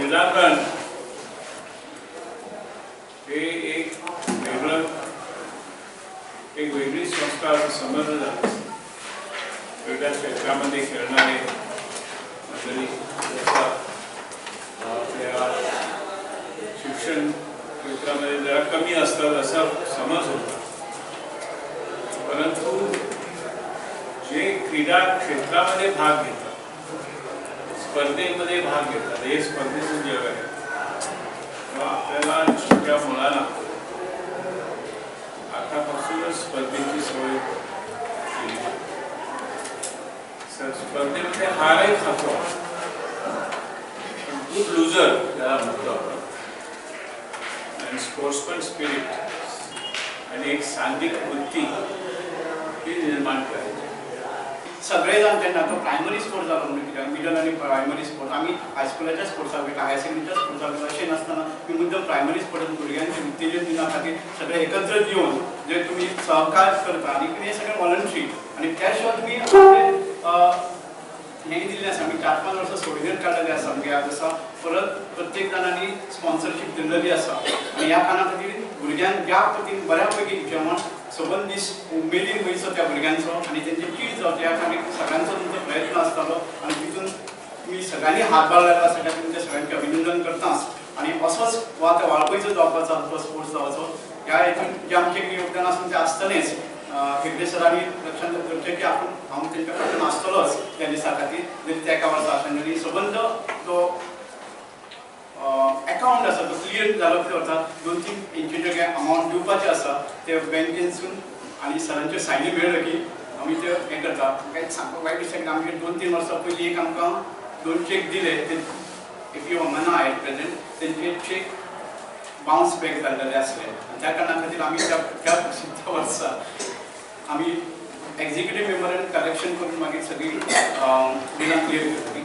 क्रीडांगण हे एक वेगळं एक वेगळी संस्था असं समजलं जातं. वेगळ्या क्षेत्रामध्ये खेळणारे मंडळी जसं आपल्या शिक्षण क्षेत्रामध्ये जरा कमी असतात असा समज होता, परंतु जे क्रीडा क्षेत्रामध्ये भाग घेतात, स्पर्धेमध्ये भाग घेतात, हे स्पर्धेचं जग आहे, तेव्हा आपल्याला छोट्या मुलांना आतापासूनच स्पर्धेची सवय केली. स्पर्धेमध्ये हारही खातो, पण गुड लुजर त्याला म्हणतो आपण, आणि स्पोर्ट्समन स्पिरिट आणि एक सांघिक वृत्ती ही निर्माण करायची. सगळे जाण तेन्ना तो प्रायमरी स्पोर्ट जालो म्हणून कित्याक मिडल आनी प्रायमरी स्पोर्ट आमी हायस्कुलाच्या स्पोर्ट्साक वयता, हायर सेकंडरीच्या स्पोर्ट्साक वयता अशें नासतना तुमी मुद्दम प्रायमरी स्पोर्टान भुरग्यांचे उत्तेजन दिवपा खातीर सगळे एकत्र येवन जे तुमी सहकार करता आनी हें सगळें वॉलंटरी आनी त्या शिवाय तुमी हें दिल्लें आसा. आमी 4-5 वर्सां सोडून काडलेलें आसा आमगे आसा परत प्रत्येक जाणांनी स्पॉन्सरशीप दिल्लेली आसा आनी ह्या कारणा खातीर भुरग्यांक ज्या पद्दतीन बऱ्या पैकी जेवण सबंद दीस उमेदीन वयचो त्या भुरग्यांचो आनी तेंचे चीज जावचें ह्या खातीर सगळ्यांचो तुमचो प्रयत्न आसतालो आनी तितून तुमी सगळ्यांनी हातभार लायला आसा त्या तुमच्या सगळ्यांचें अभिनंदन करताच. आनी असोच हो आतां वाळपयचो जावपाचो आमचो स्पोर्ट्स जावचो ह्या हितून जें आमचें योगदान आसा तें आसतलेंच. हेगडे सरांनी लक्षांत दवरचें की आपूण हांव तेंच्या फाटल्यान आसतलोच त्या दिसा खातीर जरी त्या एका वर्सा आसतना तरी सबंद तो अकाउंट आसा तो क्लियर जालो कितें वता 2-3 इंचीचे जे अमावंट दिवपाचें आसा ते बँकेनसून आनी सरांच्यो सायनी मेळ्ळ्यो की आमी ते हें करता. कांय सांगपाक वायट दिसता की आमगे 2-3 वर्सां पयलीं एक आमकां 2 चॅक दिले ते if you मना एट प्रेजेंट तेंचे चॅक बाउन्स बॅक जाल्लेले आसले आनी त्या कारणा खातीर आमी त्या त्या वर्सा आमी एक्झिक्युटीव मेंबरान कलेक्शन करून मागीर सगळीं बिलां क्लियर केली.